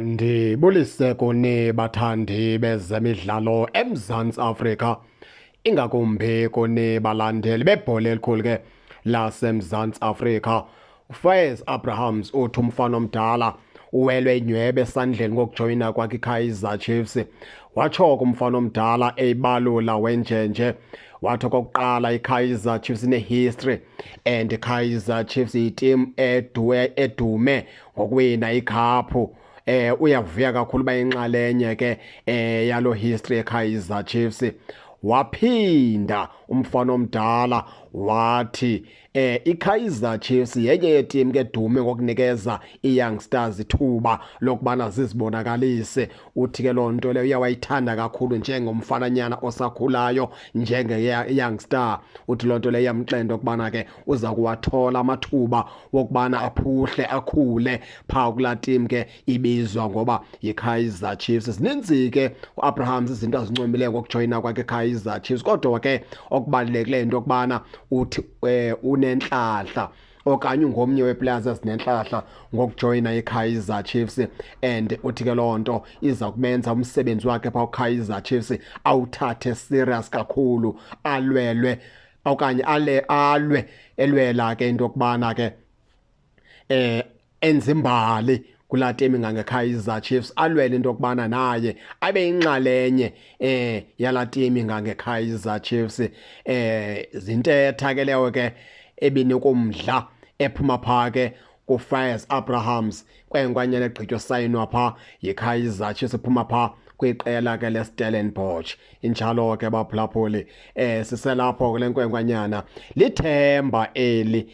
Ndibulise kuni bathandi bezemidlalo eMzantsi Afrika, ingakumbi kuni balandeli bebhola elikhulu ke laseMzantsi Afrika. UFaiz Abrahams uthi umfana omdala uwelwe inywebe esandleni ngokujoyina kwakhe iKaizer Chiefs. Watsho ke umfana omdala eyibalula wenjenje, wathi okokuqala iKaizer Chiefs ine-history and iKaizer Chiefs yitimu edume ngokuwina ikhaphu. Uyavuya kakhulu uba inxalenye ke yalo history yeKaizer Chiefs. Waphinda umfana omdala wathi iKaizer Chiefs yenye yeteam ke edume ngokunikeza iyoungsters ithuba lokubana zizibonakalise. Uthi ke loo nto leyo uyawayithanda kakhulu njengomfananyana osakhulayo, njenge-youngstar. Uthi loo nto leyo iyamxenda ukubana ke uza kuwathola amathuba wokubana aphuhle, akhule phaa kulaa team ke ibizwa ngoba yiKaizer Chiefs. Zininzi ke uAbrahams izinto azincomileyo ngokujoyina kwakhe iKaizer Chiefs, kodwa ke okubalulekileyo into yokubana uthi unentlahla okanye ungomnye weeplayers ezinentlahla ngokujoyina iKaizer Chiefs, and uthi ke loo nto iza kumenza umsebenzi wakhe phaa kuKaizer Chiefs awuthathe serious kakhulu, alwelwe okanye alwe elwela ke into yokubana ke enze imbali kulaa team ingangeKaizer Chiefs, alwele into yokubana naye abe yinxalenye yalaa team ingangeKaizer Chiefs. Zintetha ke leyo ke ebinika umdla ephuma phaa ke kuFaiz Abrahams, kwenkwanyana egqitywa sayinwa phaa yiKaizer Chiefs, ephuma phaa kwiqela ke leStellenbosch. Injalo ke baphulaphuli, siselapho kule nkwenkwanyana, lithemba eli.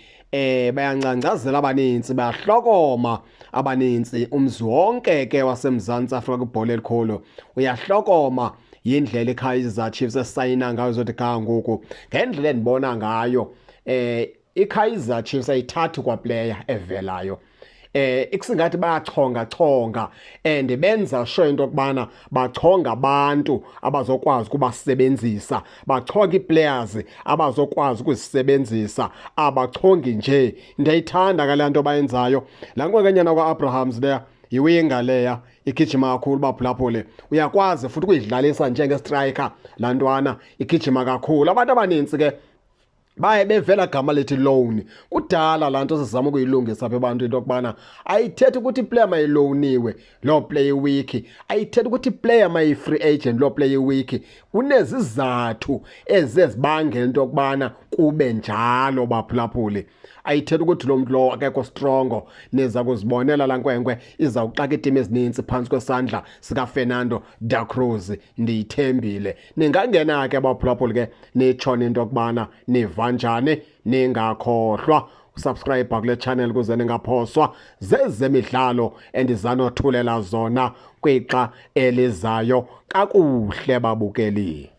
Bayangcangcazela abanintsi, bayahlokoma abanintsi, umzi wonke ke waseMzantsi Afrika kwibhola elikhulu uyahlokoma yindlela iKaizer Chiefs esayina ngayo zothi ga ngoku. Ngendlela endibona ngayo, iKaizer Chiefs ayithathi kwa player evelayo, ikusingathi bayachonga chonga and benza sure into yokubana bachonga abantu abazokwazi ukubasebenzisa, bachonga ii-players abazokwazi ukuzisebenzisa, abachongi nje. Ndiyayithanda ke le nto bayenzayo. Laa nkwenkwenyana kwa-Abrahams leya yiwinga leya, igijima kakhulu baphulaphule, uyakwazi futhi ukuyidlalisa njengestriker laa ntwana, igijima kakhulu. Abantu abanintsi ke baye bevela gama lethi loan. Kudala laa nto sizama ukuyilungisa apha ebantwini, into yokubana ayithethi ukuthi iplayer mayilowniwe loo player weak, ayithethi ukuthi iplayer mayi-free agent loo player weak. Kunezizathu eziye zibangela into yokubana kube njalo baphulaphuli. Ayithethi ukuthi lo mntu lowo akekho strongo. Niza kuzibonela laa nkwenkwe iza kuxaka iitimu ezinintsi phantsi kwesandla sikaFernando da Cruz, ndiyithembile. Ningangena ke baphulaphuli ke nitshone into yokubana niva njani, ningakhohlwa usubscribe kule channel ukuze ningaphoswa zezemidlalo endizanothulela zona kwixa elizayo. Kakuhle babukeli.